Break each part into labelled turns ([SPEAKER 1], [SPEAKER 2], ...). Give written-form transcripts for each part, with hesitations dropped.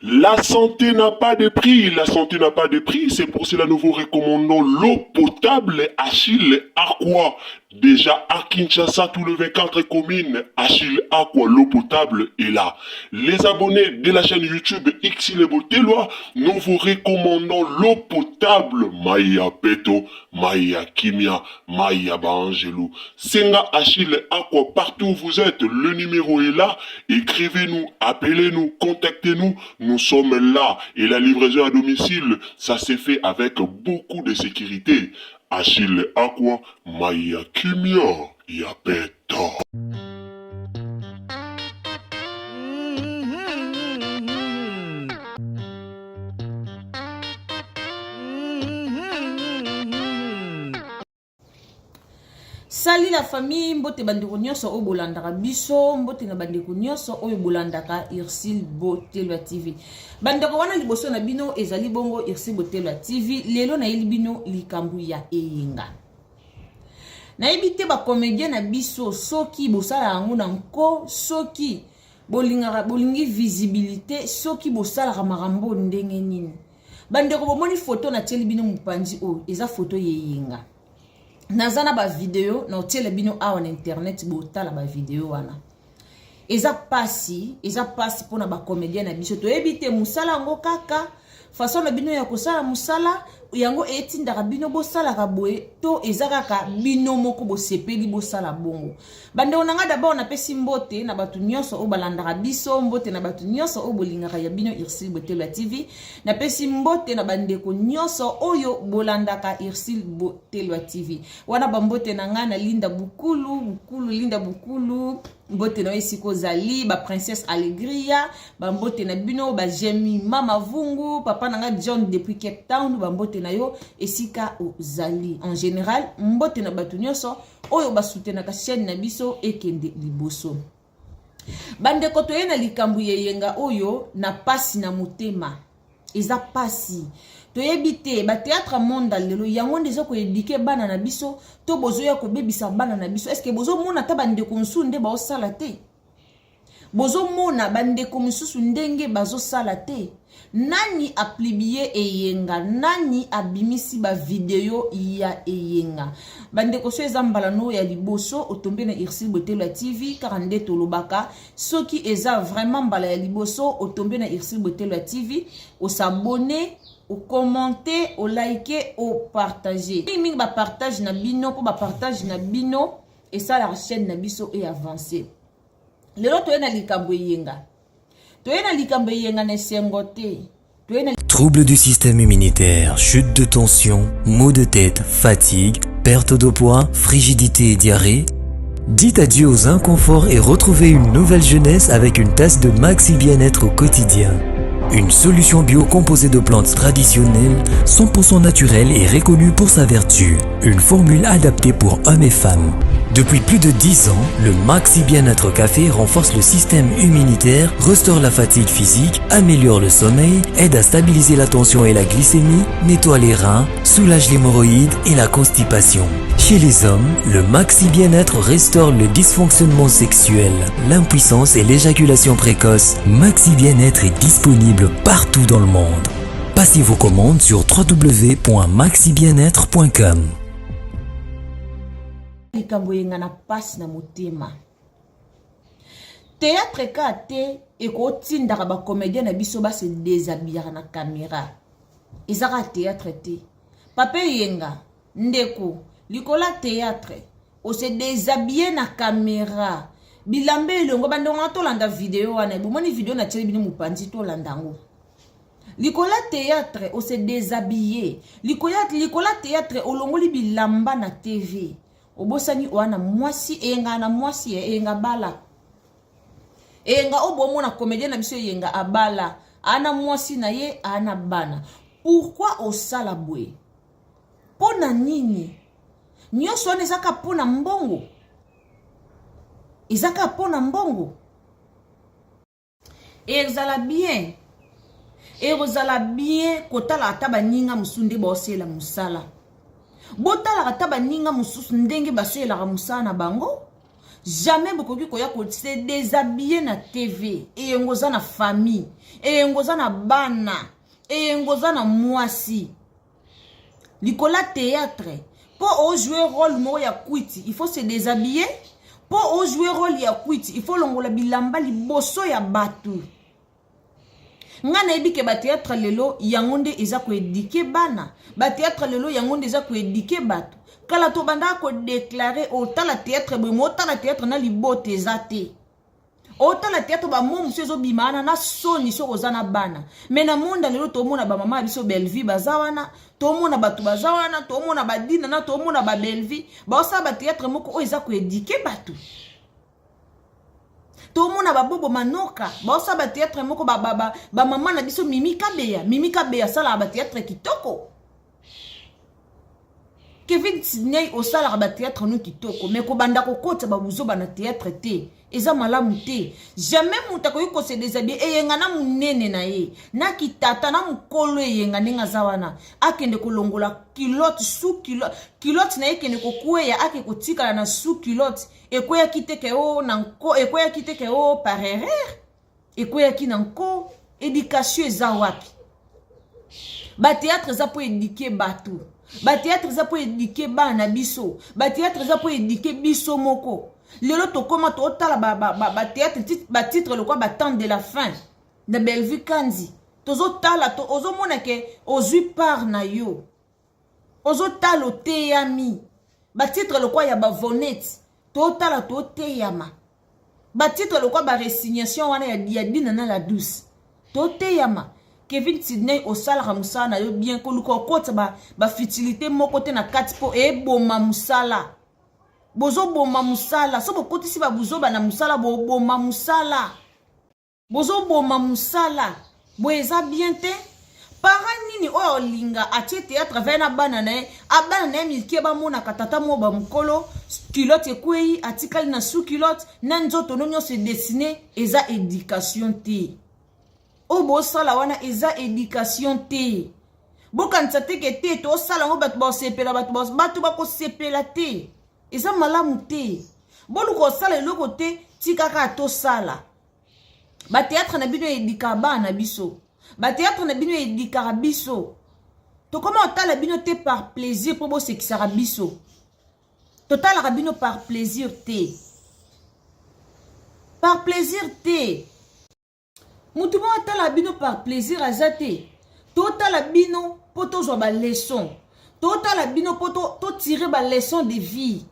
[SPEAKER 1] La santé n'a pas de prix, la santé n'a pas de prix, c'est pour cela nous vous recommandons l'eau potable Achille Aqua. Déjà à Kinshasa, tous les 24 communes, Achille Aqua, l'eau potable est là. Les abonnés de la chaîne YouTube Xile Botelwa, nous vous recommandons l'eau potable Maya Peto, Maya Kimia, Maya Baangelou. Senga Achille Aqua, partout où vous êtes, le numéro est là. Écrivez-nous, appelez-nous, contactez-nous. Nous sommes là. Et la livraison à domicile, ça s'est fait avec beaucoup de sécurité. Achille Aqua, Maya Kimia, Yapeta.
[SPEAKER 2] Salut la famille, mbote bandeko nyonso oyo bolandaka biso, mbote na bandeko nyonso oyo bolandaka Ursule Botelwa TV. Bandeko wana liboso na bino ezali bongo Ursule Botelwa TV. Lelo nayeli bino likambo ya eyenga. Nayebi te ba comédien na biso soki bosala yango na nko, soki bolingaka bolingi visibilité, soki bosalaka makambo ndenge nini. Bandeko bomoni foto natieli bino mopanzi oyo eza foto ya eyenga. Naza na ba video na otiela bino awa na internet, botala ba video wana. Eza pasi, eza pasi mpona ba comédien na biso. Toyebi te mosala yango kaka façon na bino ya kosala mosala yango etindaka bino bosalaka boye to eza kaka bino moko bosepeli bosala bongo. Bandeko na ngai, d'abord napesi mbote na bato nyonso oyo balandaka biso, mbote na bato nyonso oyo bolingaka ya bino Ursule Botelwa TV. Napesi mbote na bandeko nyonso oyo bolandaka Ursule Botelwa TV. Wana bambote na ngai na Linda Bukulu, Bukulu Linda Bukulu, mbote na yo esika ozali, ba Princesse Allegria, bambote na bino, ba Jemima Mavungu, papa na ngai John depuis Cape Town, bambote na yo esika ozali. En général, mbote na bato nyonso oyo basutenaka chaîne na biso ekende liboso. Bandeko, toye na likambo ya eyenga oyo na pasi na motema. Eza pasi. Toyebi te ba théâtre monde lelo yango nde eza koedike bana na biso to bozoya kobebisa bana na biso. Est-ce que bozomona ata bandeko mosusu nde baosala te? Bozomona bandeko mosusu ndenge bazosala te? Nani aplibie eyenga? Nani abimisi ba video ya eyenga? Bandeko, so eza mbala no ya liboso otombe na Ursule Botelwa TV, kaka nde tolobaka soki eza vraiment mbala ya liboso otombe na Ursule Botelwa TV, osabone, okommente, olike, opartage. Mingi mingi ba partage na bino, mpo ba partage na bino esalaka chaîne na biso e avance. Lelo toye na likambo eyenga. Toye na likambo eyenga na esengo te. Toye na
[SPEAKER 3] Troubles du système immunitaire, chute de tension, maux de tête, fatigue, perte de poids, frigidité et diarrhée. Dites adieu aux inconforts et retrouvez une nouvelle jeunesse avec une tasse de Maxi Bien-être au quotidien. Une solution bio composée de plantes traditionnelles, 100% naturelles et reconnue pour sa vertu. Une formule adaptée pour hommes et femmes. Depuis plus de 10 ans, le Maxi Bien-être Café renforce le système immunitaire, restaure la fatigue physique, améliore le sommeil, aide à stabiliser la tension et la glycémie, nettoie les reins, soulage l'hémorroïde et la constipation. Chez les hommes, le Maxi Bien-être restaure le dysfonctionnement sexuel, l'impuissance et l'éjaculation précoce. Maxi Bien-être est disponible partout dans le monde. Passez vos commandes sur www.maxibienêtre.com.
[SPEAKER 2] Likambo eyenga na pasi na motema. Théâtre ka te ekotindaka ba comédien na biso ba se déshabiller na caméra. Ezaka théâtre te. Papa eyenga ndeko likola théâtre o se déshabiller na caméra. Bilamba elongo bandeko nga tolanda video wana bomoni video na tieli bino mopanzi tolanda yango. Likola théâtre o se déshabiller. Likola, likola théâtre olongoli bilamba na TV. Obosani wana mwasi eyenga na mwasi eyenga bala. Eyenga oyo bomona comédien na biso eyenga abala. Ana mwasi na ye ana bana. Pourquoi osala boye? Pona nini? Nyonso wana ezaka pona mbongo. Ezaka pona mbongo. Ezala bien. Ekozala bien kotala ata baninga mosusu nde baosela mosala. Botalaka ata baninga mosusu ndenge baselaka mosala na bango. Jamais bokoki koya ko se déshabiller na TV. Eyengo oza na famille, eyengo oza na bana, eyengo oza na mwasi. Likola théâtre mpo ojouer rôle moko ya kwiti, il faut se déshabiller. Mpo ojouer rôle ya kwiti, il faut longola bilamba liboso ya bato. Nga nayebi ke batéâtre lelo yango nde eza koéduquer bana, batéâtre lelo yango nde eza koéduquer bato. Kala tobandaka kodéclarer, otala théâtre boye, mo otala théâtre na libota eza te, otala théâtre bamo mosusu ezobima wana na soni soki oza na bana. Me na monde lelo, tomona bamama ya biso Bellevie baza wana, tomona bato baza wana, tomona badina na tomona babellevie baosala batéâtre moko oyo eza koéduquer bato. Tomona babobo manoka baosala batéâtre moko, bamama ba, ba, na biso Mimi Kabeya. Mimi Kabeya asalaka batéâtre kitoko. Kevin Sidney, osalaka batéâtre no kitoko, me kobanda kokota babuzoba na théâtre te, eza malamu te. Jamais moto akoki kose déshabiller. Eyenga na monene na ye na kitata na mokolo, Eyenga ndenge aza wana, akende kolongola culotte, sous culotte na ye ekende kokweya, ake kotikala na sous culotte. Ekweyaki te ke o na nko, ekweyaki te ke o par erreur, ekweyaki na nko. Éducation eza wapi? Batéâtre eza mpo éduquer bato, batéâtre eza mpo éduquer bana na biso, batéâtre eza mpo éduquer biso moko. Lelo tokóma totala batéâtre, batitre lokwa batemps de la fin na Bellevue Kandi, tozotala, ozomona ke ozwi part na yo, ozotala oteyami. Batitre lokwa ya bavonete, totala, toteyama. Batitre lokwa barésignation wana ya Dina na la douce, toteyama. Kevin Sidney, osalaka mosala na yo bien, koluka okota bafutilité ba moko te na kati mpo eboma mosala. Bozoboma mosala so bokotisi babuzoba na mosala, boboma mosala, bozoboma mosala boye, eza bien te. Parent nini oyo olinga atie théâtre avai na bana na ye, abana na ye mike bamonaka tata moko bamokolo, culotte ekwei, atikali na sous culotte na nzoto no nyonso edessiner? Eza éducation te oyo bosala wana, eza éducation te. Bokanisa teke te tosala yango, bato basepela, bato bakosepela te, eza malamu te. Boluka osala eloko te, tikaka tosala batéâtre na bino éduquaka bana na biso, batéâtre na bino éduquaka biso. Tokoma otala bino te par plaisir mpo bosekisaka biso, totalaka bino par plaisir te, par plaisir te. Motu moko atala bino par plaisir aza te. Totala bino mpo tozwa baleçon, totala bino mpo totirer baleçon de vie,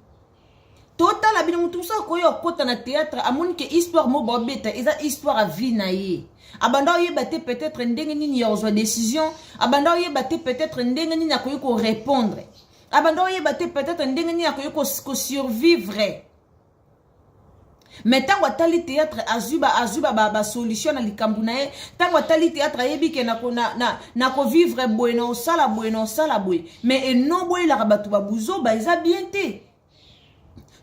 [SPEAKER 2] totala bino. Motu mosusu akoya okɔta na théâtre, amoni ke histoire moko baobeta eza histoire ya vie na ye. Abanda oyeba te peut-être ndenge nini ya kozwa décision, abanda oyeba te peut-être ndenge nini akoki korépondre, abanda oyeba te peut-être ndenge nini akoki kosurvivre. Mais ntango atali théâtre, azwi azwi basolution na likambo na ye. Ntango atali théâtre, ayebi ke na kovivre boye, na osala boye, na osala boye. Mais eno boyelaka bato babuzoba, eza bien te.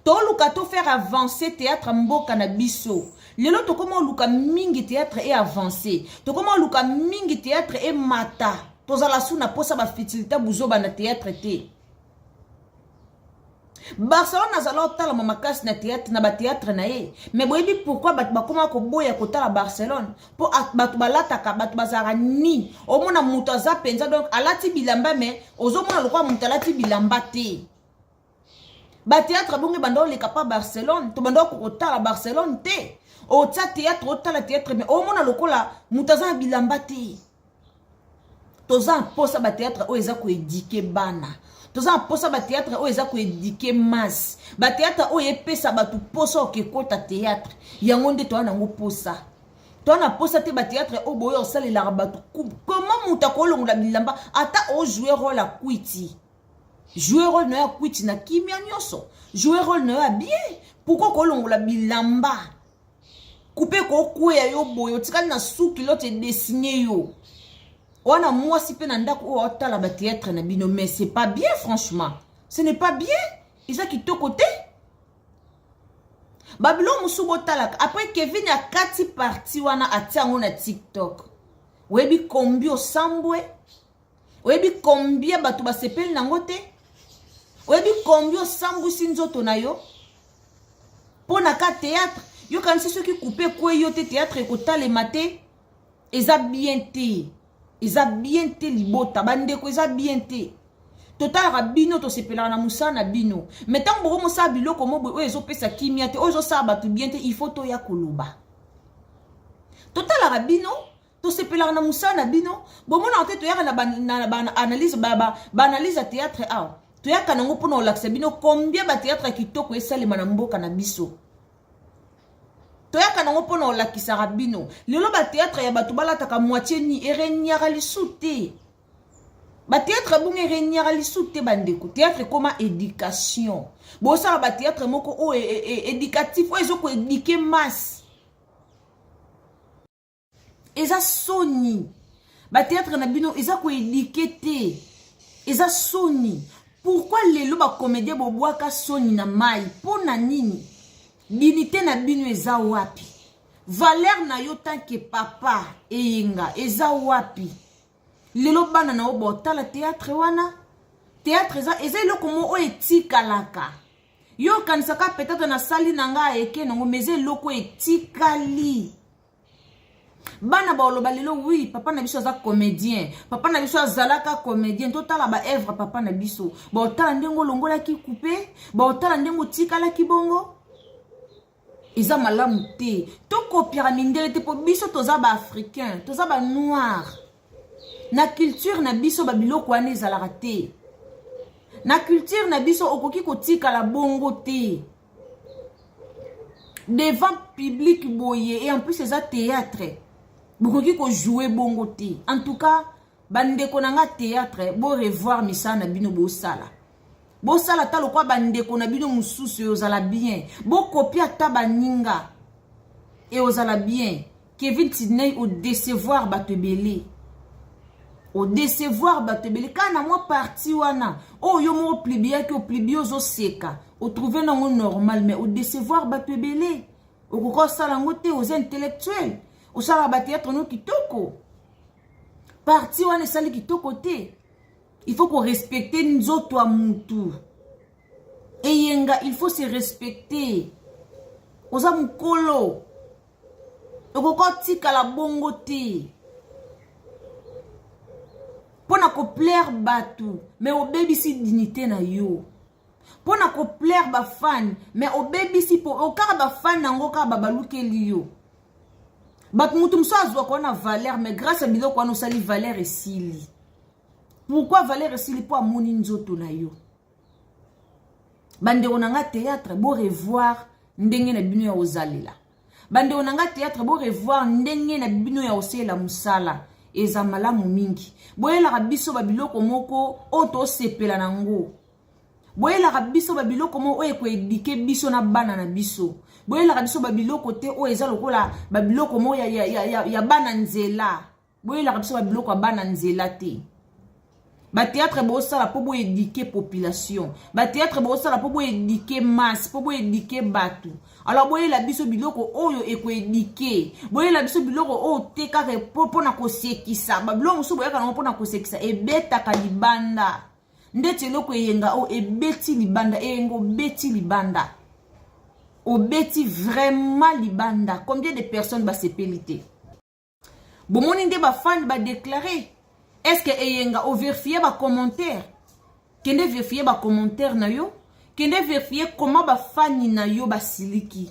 [SPEAKER 2] Toluka tofaire avancer théâtre mboka na biso. Lelo tokóma oluka mingi théâtre e avance, tokóma oluka mingi théâtre emata. Tozala su na mposa bafutilité, buzoba na théâtre te. Barcelone azala otalama makasi na théâtre, na batéâtre na ye. Mais boyebi pourquoi bato bakóma koboya kotala Barcelone? Mpo bato balataka, bato bazalaka ni omona moto aza mpenza, donc alati bilamba, mais ozomona lokola moto alati bilamba te. Batéâtre bongo ebanda oleka pa Barcelone, tobanda kotala Barcelone te. Otia théâtre, otala théâtre, mais omona lokola moto aza na bilamba te. Toza na mposa batéâtre oyo eza koéduquer bana, toza na mposa batéâtre oyo eza koéduquer masse, batéâtre oyo epesa bato mposa okekota théâtre. Yango nde toza nango mposa. Toza na mposa te batéâtre oyo boyo osalelaka bato. Koma moto akolongola bilamba, ata ojouer rôle ya kwiti, jouer rôle na yo ya kwiti na kimia nyonso, jouer rôle na yo ya bien. Pourquoi kolongola bilamba, coupe kokweya yo boye, otikali na sous culotte edessiner yo wana, mwasi mpe na ndako oyo aotala batéâtre na bino? Mais c'est pas bien, franchement, ce n'est pas bien, eza kitoko te. Babiloko mosusu botalaka. Après, Kevin akati parti wana, atia yango na TikTok. Oyebi kombi osambwe, oyebi combien bato basepeli nango te, oyebi kombi osambwisi nzoto na yo. Mpo na ka théâtre, yokanisi soki coupe ekwei yo te, théâtre ekotalema te. Eza bien te, eza bien te libota, bandeko, eza bien te. Totalaka bino, tosepelaka na mosala na bino, mais ntango bokomosala biloko mo boye oyo ezopesa kimia te, oyo ezosala bato bien te, il faut toya koloba. Totalaka bino, tosepelaka na mosala na bino. Bomonaka te, toyaka na baanalyse ba ya théâtre awa. Toyaka nango mpona kolakisa bino combien bathéâtre ya kitoko esalema na mboka na biso. Toyaka nango mpona kolakisaka bino. Lelo bathéâtre ya bato balataka moitié ni erenyaka lisu te. Bathéâtre bongo erenyaka lisu te, bandeko. Théâtre ekóma éducation. Bosala bathéâtre moko oyo éducatif, oyo ezokoéduquer masse. Eza soni, bathéâtre na bino eza koéduquer te, eza soni. Pourquoi lelo bacomédien bobwaka soni na mai? Mpo na nini? Dignité na bino eza wapi? Valeur na yo tant que papa Eyenga eza wapi? Lelo bana na yo botala théâtre wana. Théâtre eza eloko moko oyo etikalaka. Yo okanisaka peut-être nasali na ngai eke nango, mais eza eloko oyo etikali. Bana baoloba lelo: "Oui, papa na biso aza comédien, papa na biso azalaka comédien. Totala baœuvre papa na biso." Baotala ndenge olongolaki coupe, baotala ndenge otikalaki bongo. Eza malamu te. Tokopiaka mindele te, mpo biso toza baafricain, toza banoir. Na culture na biso babiloko wana ezalaka te. Na culture na biso okoki kotikala bongo te devant public boye. Et en plus eza théâtre, bokoki kojouer bongo te. En tout cas, bandeko na nga, théâtre, borevoir misala na bino. Bosala, bosala ata lokwa bandeko na bino mosusu, ozala bien. Bokopia ata baninga, e ozala bien. Kevin Sidney, odécevoir bato ebele, odécevoir bato ebele kaka na mwa partie wana oyo yo moko opubliaki. Opublier, ozoseka, otrouver nango normal, mais odécevoir bato ebele. Okoka osala yango te. Oza intellectuel, osalaka bathéâtre no kitoko. Partie wana esali kitoko te. Il faut korespecter nzoto ya mutu. Eyenga, il faut se respecter. Oza mokolo, okoka otikala bongo te mpo na koplaire bato, mais obebisi dignité na yo. Mpo na koplaire bafans, mais obebisi po okaka bafans yango kaka babalukeli yo. Bato, mutu mosusu azwaka wana valeur, mais grâce ya biloko wana osali, valeur esili. Pourquoi valeur esili? Mpo amoni nzoto na yo. Bandeko na nga, théâtre, borevoir ndenge na bino ya kozalela. Bandeko na nga, théâtre, borevoir ndenge na bino ya kosalela mosala. Eza malamu mingi. Boyelaka biso babiloko moko oyo tosepela nango. Boyelaka biso babiloko moko oyo ekoéduquer biso na bana na biso. Boyelaka biso babiloko te oyo eza lokola babiloko moko ya bana nzela. Boyelaka biso babiloko ya bana nzela te. Bathéâtre bosala mpo boéduquer population, bathéâtre bosala mpo boéduquer masse, mpo boéduquer bato. Alors boyela biso biloko oyo ekoéduquer. Boyela biso biloko oyo te kaka mpona kosekisa. Babiloko mosusu boyaka nango mpona kosekisa, ebetaka libanda. Ndeti eloko Eyenga oyo ebeti libanda. Eyenga, obeti libanda, obeti vraiment libanda. Combien de personnes basepeli te? Bomoni nde bafans badéclarer. Est ce que Eyenga ovérifier bacommentaire? Kende vérifier bacommentaire na yo, kende vérifier comment bafans na yo basiliki.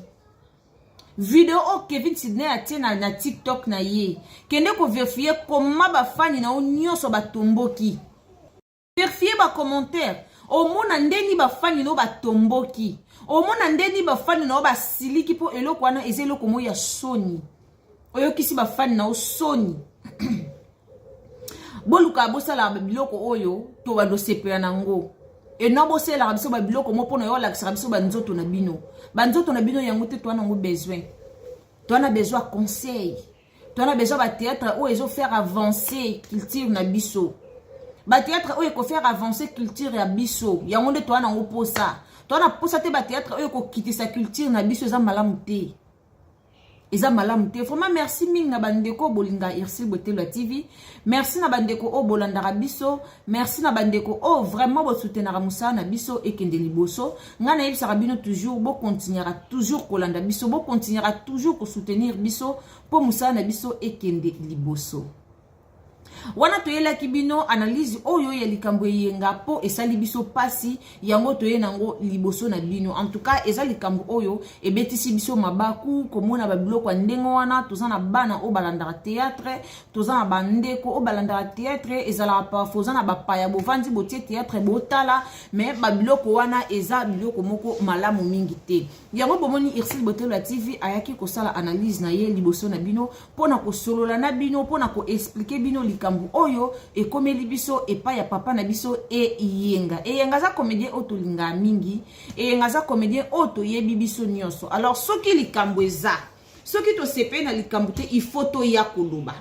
[SPEAKER 2] Video oyo Kevin Sidney atie na TikTok na ye, kende kovérifier comment bafans na yo nyonso batomboki. Vérifier bacommentaire, omona ndeni bafans na yo batomboki, omona ndeni bafans na yo basiliki, mpo eloko wana eza eloko moko ya soni. Oyokisi bafans na yo soni. Boluka bosalaka babiloko oyo to bandosepela nango eno. Bosalelaka biso babiloko mo mpona yo olakisaka biso banzoto na bino. Banzoto na bino yango te toa nango besoin. Toa na besoin conseil, toa na besoin bathéâtre oyo ezofaire avancer culture na biso. Bathéâtre oyo ekofaire avancer culture ya biso, yango nde toa nango mposa. Toa na mposa te bathéâtre oyo ekokitisa culture na biso. Eza malamu te. Eza malamu te. Vraiment, merci mingi na bandeko oyo bolinga Ursule Botelwa TV. Merci na bandeko oyo bolandaka biso. Merci na bandeko oyo vraiment bosoutenaka mosala na biso ekende liboso. Ngai nayebisaka bino toujours, bokontinuaka toujours kolanda biso, bokontinuaka toujours kosoutenir biso mpo mosala na biso ekende liboso. Wana toyelaki bino analyse oyo ya likambo Eyenga mpo esali biso mpasi, yango toye nango liboso na bino. En tout cas, eza likambo oyo ebetisi biso mabaku komona babiloko ya ndenge wana. Toza na bana oyo balandaka théâtre, toza na bandeko oyo balandaka théâtre. Ezalaka parfois oza na bapaya, bovandi, botie théâtre, botala, mais babiloko wana eza biloko moko malamu mingi te. Yango bomoni Ursule Botelo ya TV ayaki kosala analyse na ye liboso na bino mpona kosolola na bino, mpona koexpliquer bino likambo oyo ekomeli biso epai ya papa na biso Eyenga. Eyenga aza comédien oyo tolingaka mingi. Eyenga aza comédien oyo toyebi biso nyonso. Alors, soki likambo eza, soki tosepeli na likambo te, il faut toya koloba.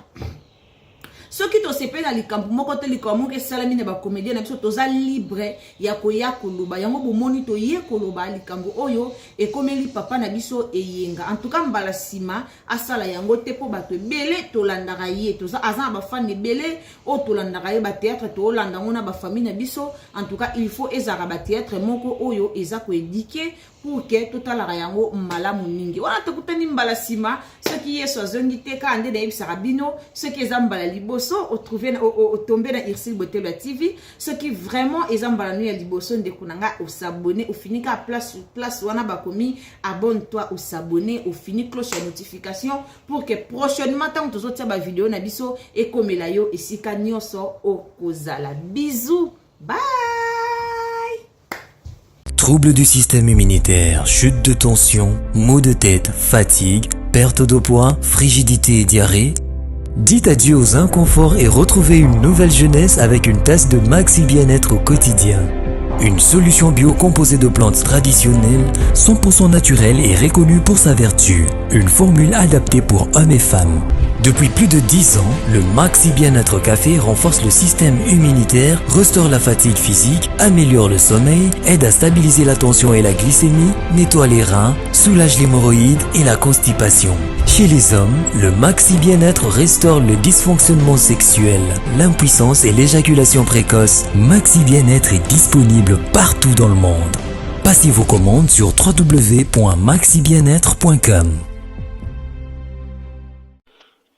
[SPEAKER 2] Soki tosepeli na likambo moko te, likambo moko esalami na bacomédien na biso, toza libre ya koya koloba yango. Bomoni, toye koloba likambo oyo ekomeli papa na biso Eyenga. En tout cas, mbala nsima asala yango te, mpo bato ebele tolandaka ye, toza aza na bafans ebele oyo tolandaka ye. Bathéâtre toolanda yango na bafamille na biso. En tout cas, il faut ezalaka bathéâtre moko oyo eza koéduquer pour que totalaka yango malamu mingi. Wana tokutani mbala nsima, soki Yesu azongi te. Kaka nde nayebisaka bino, soki eza mbala liboso otombe na Ursule Botelo ya TV, soki vraiment eza mbala no ya liboso, ndeko na nga, os'abonner, ofini kaka place wana bakomi "abonne toi", os'abonner, ofini cloche ya notification pour que prochainement, ntango tozotia bavideo na biso, ekomela yo esika nyonso okozala. Bisous, bye.
[SPEAKER 3] Troubles du système immunitaire, chute de tension, maux de tête, fatigue, perte de poids, frigidité et diarrhée. Dites adieu aux inconforts et retrouvez une nouvelle jeunesse avec une tasse de Maxi Bien-être au quotidien. Une solution bio composée de plantes traditionnelles, 100% naturelle et reconnue pour sa vertu. Une formule adaptée pour hommes et femmes. Depuis plus de 10 ans, le Maxi Bien-être Café renforce le système immunitaire, restaure la fatigue physique, améliore le sommeil, aide à stabiliser la tension et la glycémie, nettoie les reins, soulage l'hémorroïde et la constipation. Chez les hommes, le Maxi Bien-être restaure le dysfonctionnement sexuel, l'impuissance et l'éjaculation précoce. Maxi Bien-être est disponible partout dans le monde. Passez vos commandes sur www.maxibienêtre.com.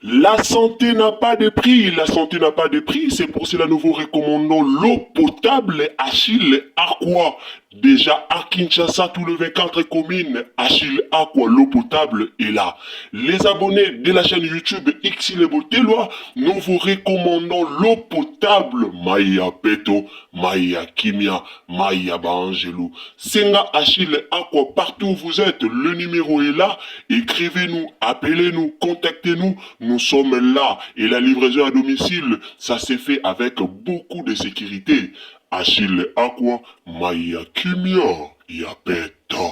[SPEAKER 1] La santé n'a pas de prix, la santé n'a pas de prix, c'est pour cela nous vous recommandons l'eau potable Achille Aqua. Déjà à Kinshasa, tous les 24 communes, Achille Aqua, l'eau potable est là. Les abonnés de la chaîne YouTube Xile Botelwa, nous vous recommandons l'eau potable Maya Peto, Maya Kimia, Maya Baangelou. Senga Achille Aqua, partout où vous êtes, le numéro est là. Écrivez-nous, appelez-nous, contactez-nous. Nous sommes là. Et la livraison à domicile, ça s'est fait avec beaucoup de sécurité. Achille Aqua, Maya Kimia, Yapeto.